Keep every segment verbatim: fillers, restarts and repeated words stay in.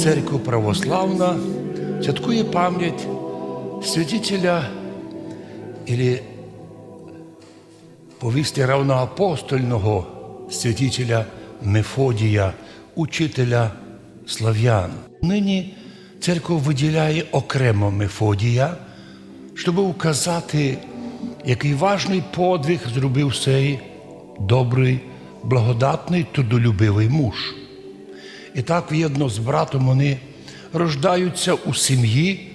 Церковь православна святкує память святителя, или повісти равноапостольного святителя Мефодія, учителя славян. Нині церковь виділяє окремо Мефодія, щоб указати, якый важный подвиг зробив сей добрый, благодатный, трудолюбивый муж. І так, вєдно з братом они рождаються у сім'ї.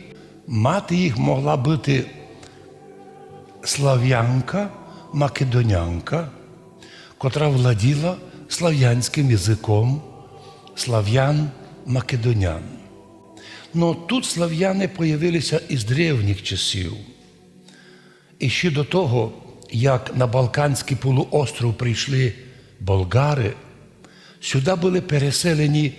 Мати їх могла быти славянка, македонянка, котра владіла славянськым языком славян-македонян. Но тут славяни появилися із древніх часів. І ще до того, як на Балканськый полуостров прийшли болгари, сюда были переселені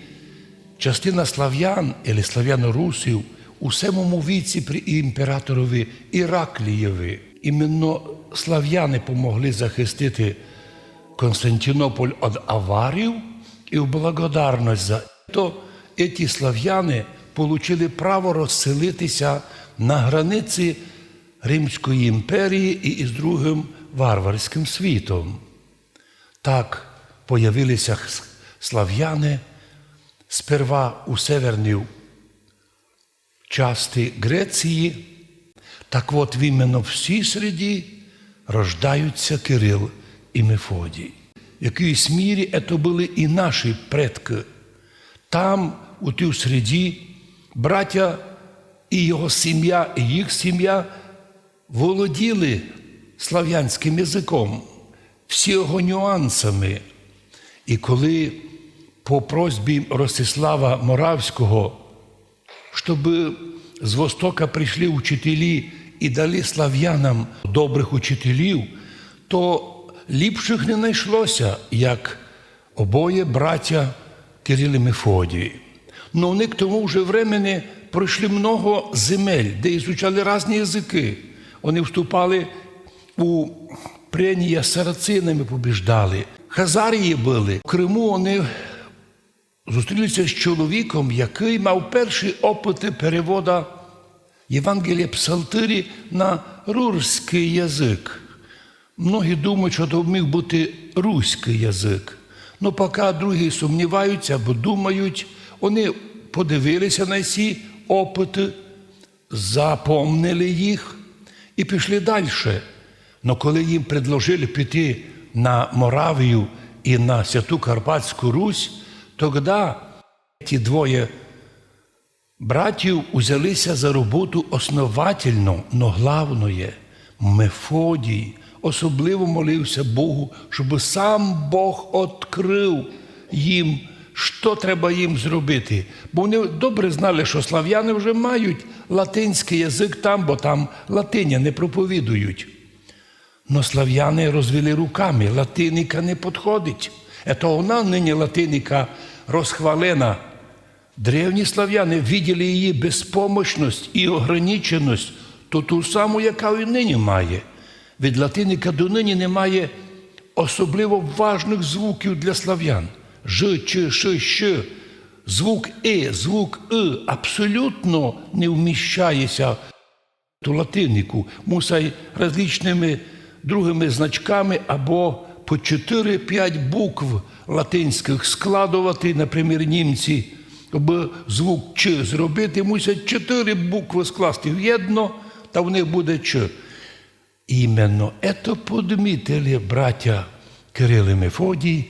частина славян, или славянорусів, у семому віці при імператорови Іраклієви. Іменно славяни помогли захистити Константинополь од аварів, і в благодарность за то эті славяни получили право розселитися на границі Римської імперії і із другым варварськым світом. Так появилися х-, славяни сперва у северній части Греції. Так от, іменно в сій среді рождаються Кирил і Мефодій. В якійсь мірі це были і наші предкы. Там, у тій среді, братя і його сім'я, і їх сім'я володіли славянськым языком, всі його нюансами. І коли по просьбі Ростислава Моравського, щоб з Востока прийшли учителі і дали славянам добрых учителів, то ліпшых не найшлося, як обоє братя Кирил і Мефодій. Но они к тому вже времени пройшли много земель, де изучали разні языкы. Они вступали у пренія з сарацинами, побіждали. Хазарії были. В Криму они зустрілися з чоловіком, якый мав перші опыты перевода Євангелія Псалтирі на рурськый язык. Многі думають, што то міг быти руськый язык. Но пока другі сумніваються або думають, они подивилися на сі опыты, запомнили їх і пішли дальше. Но коли їм предложили піти на Моравію і на Святу Карпатську Русь, тогда ті двоє братів узялися за роботу основательно, но главноє, Мефодій особливо молився Богу, щоб сам Бог открыв їм, што треба їм зробити. Бо они добре знали, што славяни вже мають латинськый язык там, бо там латиня не проповідують. Но славяни розвели руками: латиника не подходить. Ето она нині латиника розхвалена. Древні славяни виділи її безпомощность і ограниченость, то ту саму, яка і нині має. Ведь латиника донині не має особливо важных звуків для славян. Ж, ч, ш, щ. Звук и, звук ы абсолютно не вміщає ся ту латинику. Мусай различными другыми значками або по чотыри-пять букв латинськых складовати, например, німці, абы звук ч зробити, мусять чотыри буквы скласти в єдно, та в них буде ч. Іменно ето подмітили братя Кирил і Мефодій,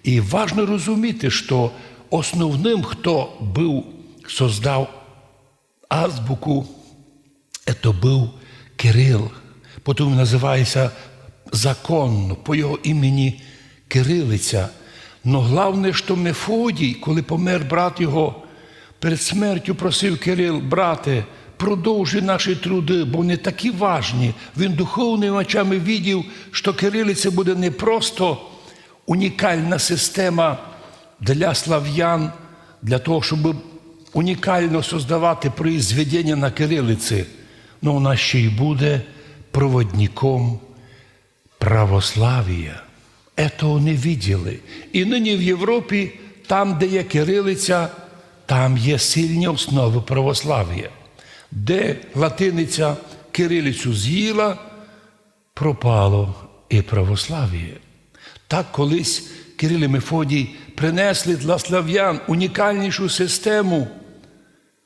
і важно розуміти, што основным, хто быв, создав азбуку, ето быв Кирил, потім называє ся законно по його імені кирилиця. Но главне, што Мефодій, коли помер брат його, перед смертю просив Кирил: «Брате, продовжуй наші труды, бо вони такі важні». Він духовными очами видів, што кирилиця буде не просто унікална система для славян, для того, щоб унікално создавати произведення на кирилиці, но вона ще й буде проводником православія. Ето они виділи. І нині в Європі, там, де є кирилиця, Там є сильні основы православія. Де латиниця кирилицю з'їла, пропало і православіє. Так колись Кирил і Мефодій принесли для славян унікальнішу систему,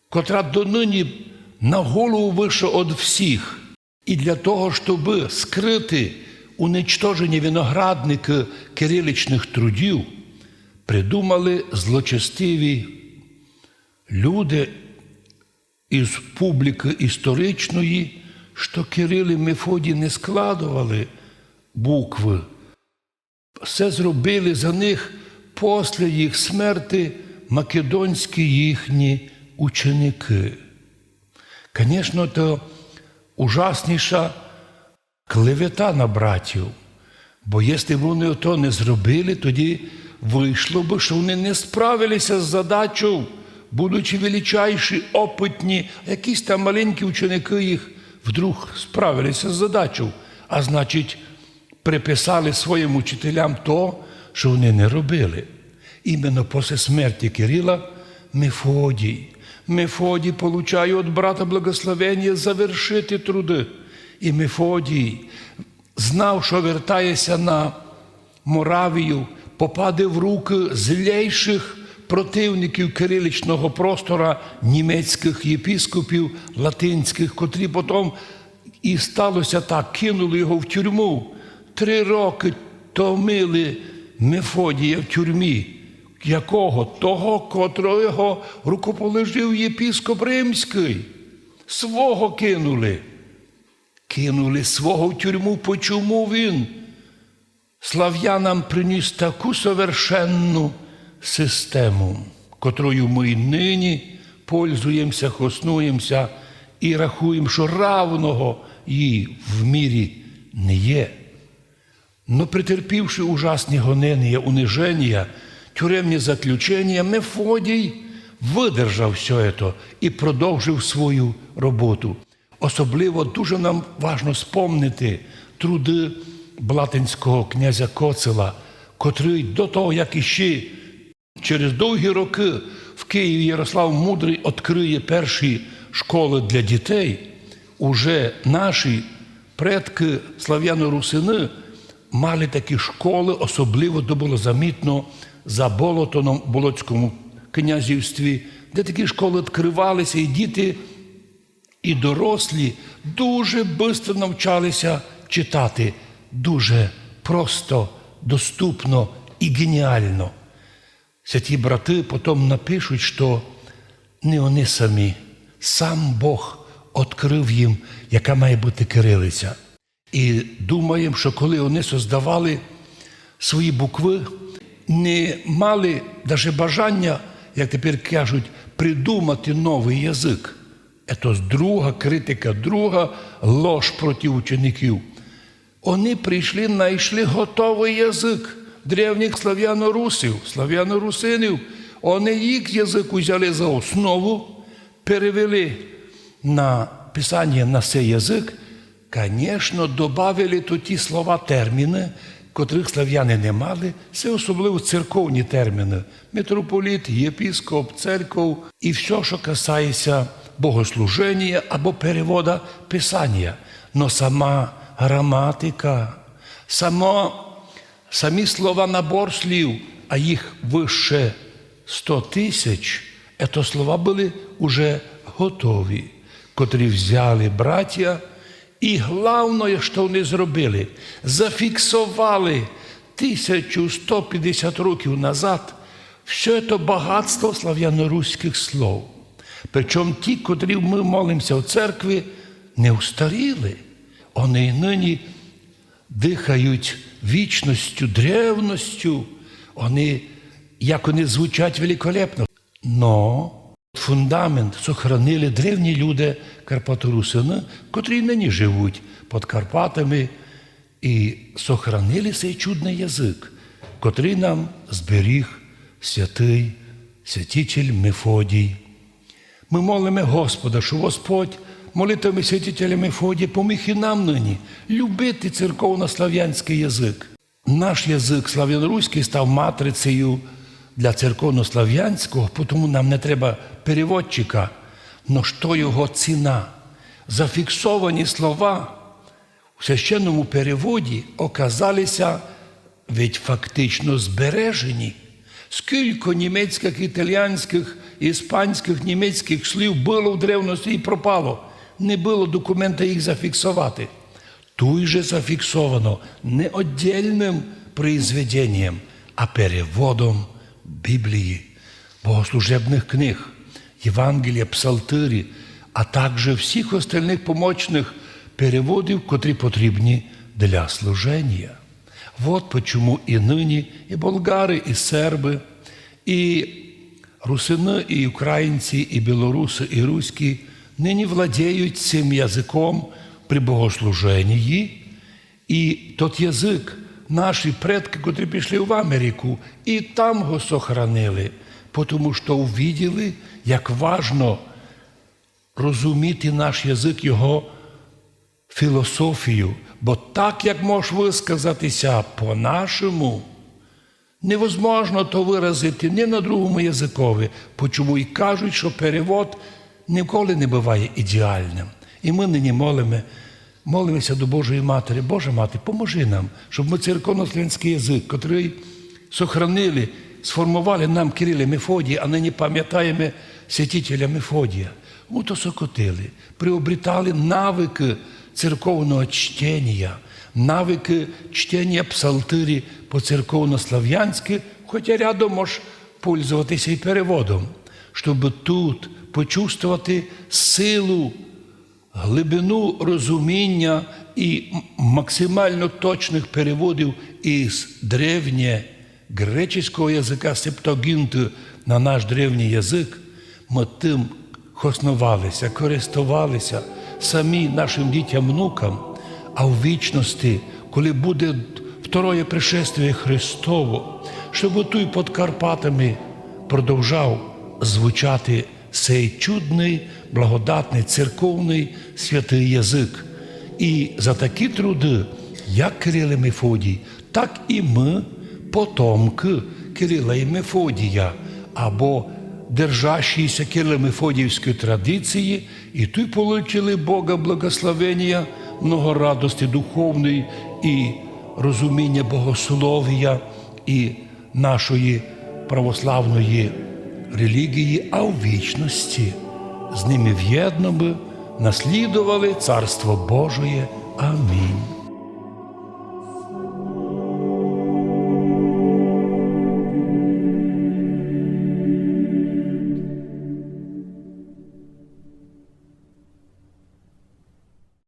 котра донині на голову вища од всіх. І для того, щоб скрыти уничтожені виноградникы кириличных трудів, придумали злочестиві люди из публикы історичної, што Кирил і Мефодій не складовали буквы. Всьо зробили за них после їх смерти македонські їхні ученикы. Конечно, то ужасніша клевета на братів. Бо если бы они то не зробили, тоді вышло бы, што они не справили ся з задачов, будучи величайші, опытні, якісь там маленькі ученикы їх вдруг справили ся з задачов. А значить, приписали своїм учителям то, што они не робили. Именно после смерти Кирила Мефодій. Мефодій получає од брата благословеніє завершити труды. І Мефодій знав, што вертає ся на Моравію, попаде в рукы злейшых противників кириличного простора, німецькых єпископів латинськых, котрі потом, і стало ся так, кинули його в тюрму. Три рокы томили Мефодія в тюрмі. Якого? Того, котрого рукоположив єпископ римськый. Свого кинули. Кинули свого в тюрму. Почому він славянам приніс таку совершенну систему, котрою мы й нині пользуємся, хоснуємся і рахуєм, што равного їй в мірі не є? Но претерпівши ужасні гоненія, униженія, тюремні заключенія, Мефодій выдержав всьо ето і продовжив свою роботу. Особливо дуже нам важно спомнити труды блатинського князя Коцела, котрый до того, як іщи через довгі рокы в Києві Ярослав Мудрый открыє перші школы для дітей, уже наші предкы, славяно-русины, мали такі школы, особливо то было замітно за Болотоном в Болоцькому князівстві, де такі школы открывали ся, і діти і дорослі дуже быстро навчали ся читати, дуже просто, доступно і геніално. Святі браты потом напишуть, што не они самі, сам Бог открыв їм, яка має быти кирилиця. І думаєм, што коли они создавали свої буквы, не мали даже бажаня, як тепер кажуть, придумати новый язык. Ето друга критика, друга лож проти учеників. Они прийшли, найшли готовый язык древніх славяно-русів, славяно-русинів. Они їх язык узяли за основу, перевели на писаня на сей язык, конечно, добавили туй ті слова, термины, котрых славяни не мали, се особливо церковні термины. Митрополіт, єпископ, церков і всьо, што касає ся богослуженія або перевода писаня. Но сама граматика, само, самі слова, набор слів, а їх выше сто тисяч, ето слова были уже готові, котрі взяли братя, і главноє, што они зробили, зафіксовали тисячу сто пятдесят років назад всьо то богатство славяно-руськых слов. Причому ті, котрі мы молимся в церкви, не устаріли. Они й нині дыхають вічностю, древностю. Они, як они звучать великолепно. Но фундамент сохранили древні люди, карпаторусины, котрі нині живуть під Карпатами, і сохранили сей чудный язык, котрый нам зберіг святый святитель Мефодій. Мы молиме Господа, што Господь молитвами святителя Мефодія поміг і нам нині любити церковнославянськый язык. Наш язык славяноруськый став матрицею для церковнославянського, тому нам не треба переводчика. Но што його ціна? Зафіксовані слова у священному переводі оказалися ведь фактично збережені. Скілько німецьких, італіянських, іспанських, німецьких слів было в древности і пропало. Не было документа їх зафіксовати. Туй же зафіксовано не отдельным произведением, а переводом Біблії, богослужебных книг, Євангелія, псалтирі, а также всіх остальных помочных переводів, котрі потрібні для служенія. Вот почему і нині і болгары, і сербы, і русины, і українці, і білорусы, і руські нині владеють цим языком при богослуженії. І тот язык наші предкы, котрі пішли в Америку, і там го сохранили, потому што увиділи, як важно розуміти наш язык, його філософію, бо так, як можеш высказати ся по-нашому, невозможно то выразити ні на другому языкови, почому і кажуть, што перевод ніколи не быває ідеальным. І мы нині молиме, молиме ся до Божої Матері: Божа Мати, поможи нам, щоб мы церковнославянськый язык, котрый сохранили, сформовали нам Кирил і Мефодій, а нині памятаєме святителя Мефодія. Мы то сокотили, приобретали навыкы церковного чтенія, навыкы чтенія псалтирі по-церковнославянськы, хотя рядом можеш пользовати ся і переводом, щоб тут почувствовати силу, глибину розуміня і м-, максимално точных переводів із древньогреческого языка Септуаґінты на наш древній язык, мы тым хосновали ся, користовали ся самі, нашым дітям, внукам, а в вічности, коли буде второє пришествіє Христово, щоб туй під Карпатами продовжав звучати сей чудный, благодатный, церковный, святый язык. І за такі труды, як Кирил і Мефодій, так і мы, потомкы Кирила і Мефодія, або держащі ся Кирило-Мефодіївської традиції, і туй получили Бога благословенія, много радости духовної і розуміння богословія і нашої православної релігії, а в вічности з ними вєдно бы наслідовали Царство Божоє. Амінь.